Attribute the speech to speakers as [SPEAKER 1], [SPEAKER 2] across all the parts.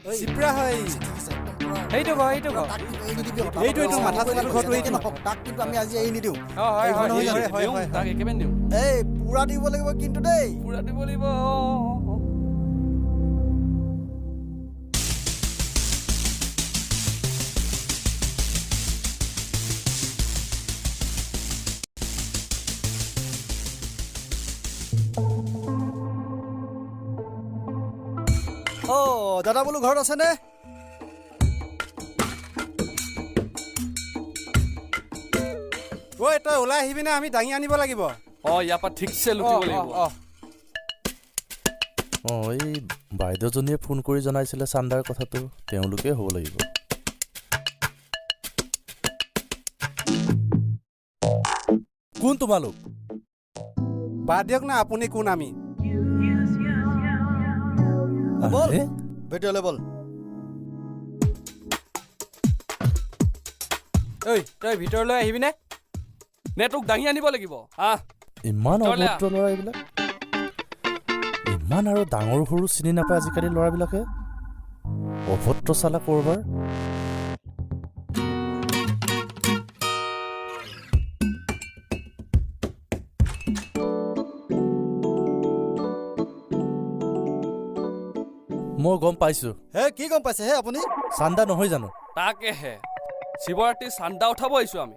[SPEAKER 1] চিপৰা হয়।
[SPEAKER 2] সেইটো ঘৰ, সেইটো ঘৰ।
[SPEAKER 3] তাক কিন্তু এৰি নিদিবি আকৌ।
[SPEAKER 1] এইটো, এইটো, মাথা চুঙাটো ঘৰটো এইটো।
[SPEAKER 3] নহওক, তাক কিন্তু আমি আজি এৰি নিদিওঁ।
[SPEAKER 2] অ, হয়, হয়,
[SPEAKER 3] নহয় জানো?
[SPEAKER 1] হয়, হয়, হয়।
[SPEAKER 4] তাক একেবাৰে নিওঁ।
[SPEAKER 3] এই পুৰা দিব লাগিব কিন্তু দেই।
[SPEAKER 4] পুৰা দিব লাগিব। অ।
[SPEAKER 3] অ দাদা, বোলো ঘৰত আছেনে?
[SPEAKER 1] ঐ, তই ওলাই আহিবি নে আমি দাঙি আনিব লাগিব?
[SPEAKER 4] অ, ইয়াৰ পৰা ঠিকছে লুটিব লাগিব।
[SPEAKER 2] অ।
[SPEAKER 5] অঁ, এই বাইদেউজনীয়ে ফোন কৰি জনাইছিলে চান্দাৰ কথাটো, তেওঁলোকেই হ'ব লাগিব। কোন তোমালোক?
[SPEAKER 1] বাদ দিয়ক না, আপুনি কোন আমি।
[SPEAKER 3] ব'ল।
[SPEAKER 5] আৰে,
[SPEAKER 3] ভিতৰলৈ ব'ল।
[SPEAKER 2] ঐ, তই ভিতৰলৈ আহিবিনে?
[SPEAKER 4] নে তোক দাঙি আনিব লাগিব? আহ।
[SPEAKER 5] ইমান
[SPEAKER 4] ভিতৰলৈ আহ।
[SPEAKER 5] অভদ্ৰ ল'ৰা এইবিলাক, ইমান আৰু ডাঙৰ সৰু চিনি নাপায় আজিকালি ল'ৰাবিলাকে। অভদ্ৰ চালা ক'ৰবাৰ। মই গম পাইছো।
[SPEAKER 3] হে, কি গম পাইছে হে আপুনি?
[SPEAKER 5] চান্দা নহয় জানো?
[SPEAKER 4] তাকেহে, শিৱৰাত্ৰি চান্দা উঠাব আহিছো আমি।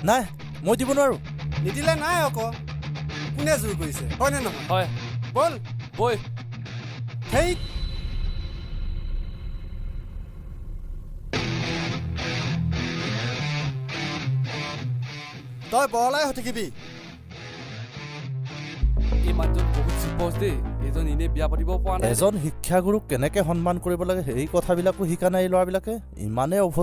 [SPEAKER 5] নাই, মই দিব নোৱাৰো।
[SPEAKER 1] নিদিলে নাই আকৌ, কোনে জোৰ কৰিছে, হয়নে নহয়?
[SPEAKER 4] হয়।
[SPEAKER 1] ব'ল।
[SPEAKER 4] বৈ।
[SPEAKER 1] সেই।
[SPEAKER 3] তই বৰলাই হৈ থাকিবি।
[SPEAKER 4] এই মানুহজন বহুত চিপচ দেই, এইজন এনেই বিয়া পাতিব পৰা নাই।
[SPEAKER 5] এজন শিক্ষাগুৰুক কেনেকে সন্মান কৰিব লাগে সেই কথাবিলাকো শিকা নাই এই ল'ৰাবিলাকে, ইমানেই অভদ্ৰ।